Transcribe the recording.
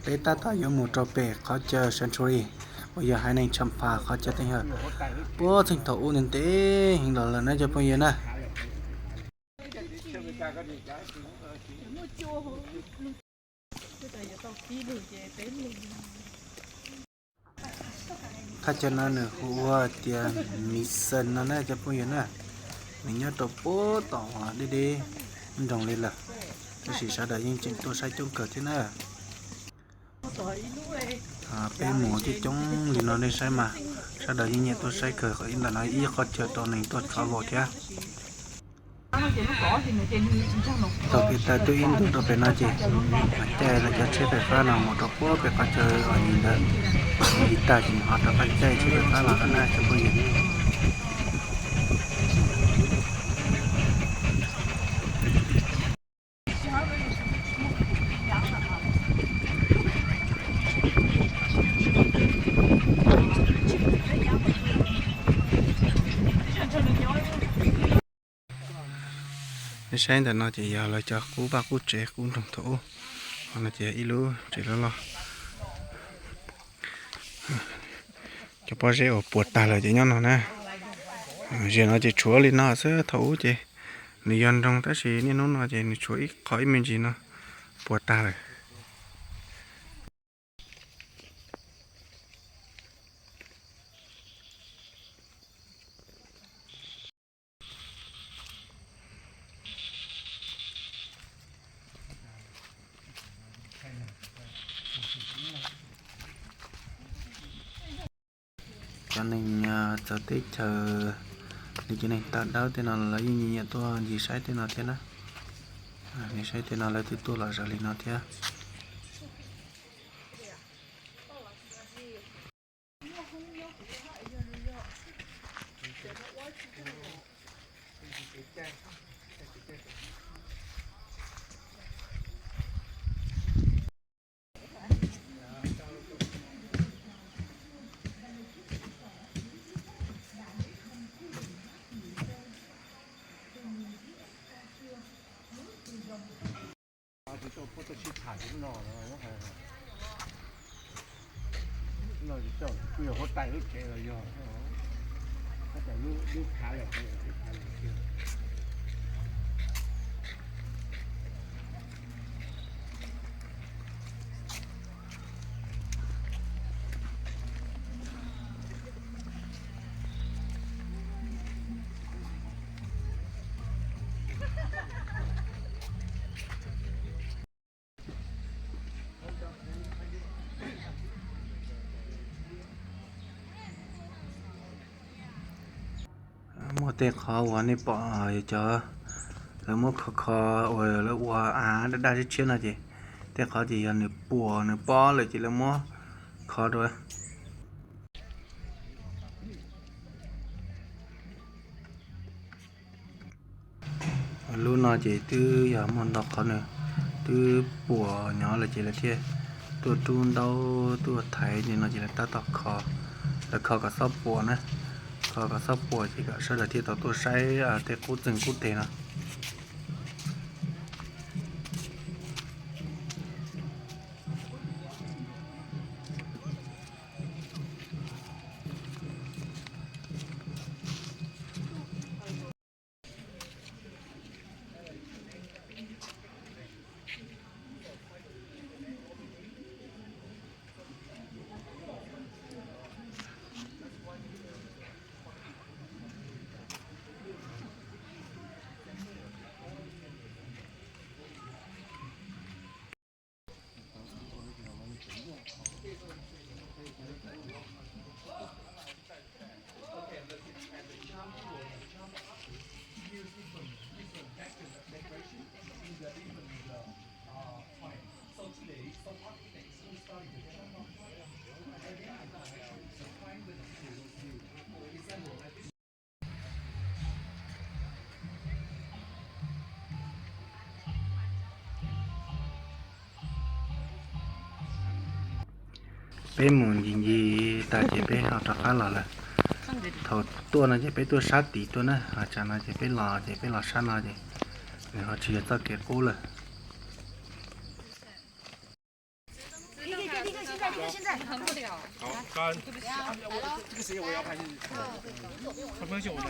Peb tab tom yuav mus rau pem qhov chaw Century uas yog haiv neeg Champa qhov chaw teej hawm puag txheej thaum ub ntev ntev heev los lawm na cov phooj ywg na. Thaj chaw no nws hu ua tias Mission no na cov phooj ywg na. Nws nyob rau puag tom deb deb nroog li lawm, tab sis sawv daws yeej tseem tuaj saib coob kawg thiab na. Peb mus coob coob li no nej saib mas, sawv daws yeej nyiam tuaj saib kawg. Ib ntawm no ib qhov chaw rau neeg tuaj travel thiab. Thaum peb tawm tuaj ib ntus rau pem no ces caij lawv cov tsheb fais fab no mus rau puag pem qhov chaw uas yim ntawd. Ib tag ces nws ho rov qab caij tsheb fais fab los rau na cov phooj ywg. Nej saib ntawm no ces yog lawv cov qub vaj qub tsev qub nroog thaum ub. Qhov no ces ib lub tsev loj loj. Cov pob zeb uas puas tag lawm ces nyob no na. Ziag no ces tshuav li no xwb, thaum ub ces nws yog nroog tab sis niaj hnub no ces nws tshuav ib qho ib me ntsis no puas tag lawm. Cov neeg txawv teb chaws, nws cov neeg tawv dawb tej no lawv yeej nyiam tuaj ncig saib tej no thiab na. Nej saib tej no lawv twb tuaj los zaws li no thiab. Muaj tej qhov uas nej pom cov lawv muab kho kho uas lawv ua av daj daj tshiab tshiab no ces tej qhov ces yog nws puas nws pob lawm ces lawv muab kho rau. Lub no ces twb yog muaj ntau qhov nws twb puas nyob lawm ces lawv thiaj tuaj rub ntaub tuaj thaiv li no ces lawv tab tom kho, lawv kho kom txhob puas na, kho kom txhob puas ces kom sawv daws thiaj tau tuaj saib tej qub txeeg qub teg no. Peb mus ncig ncig tas ces peb ho rov qab los lawm. Thaum tuaj no ces peb tuaj sab tid tuaj na, ho tsam no ces peb los ces peb los sab no ces nws ho tsis yog txoj kev qub lawm. 现在，现在，现在。好，干。这个谁我要拍进去。没关系，我来。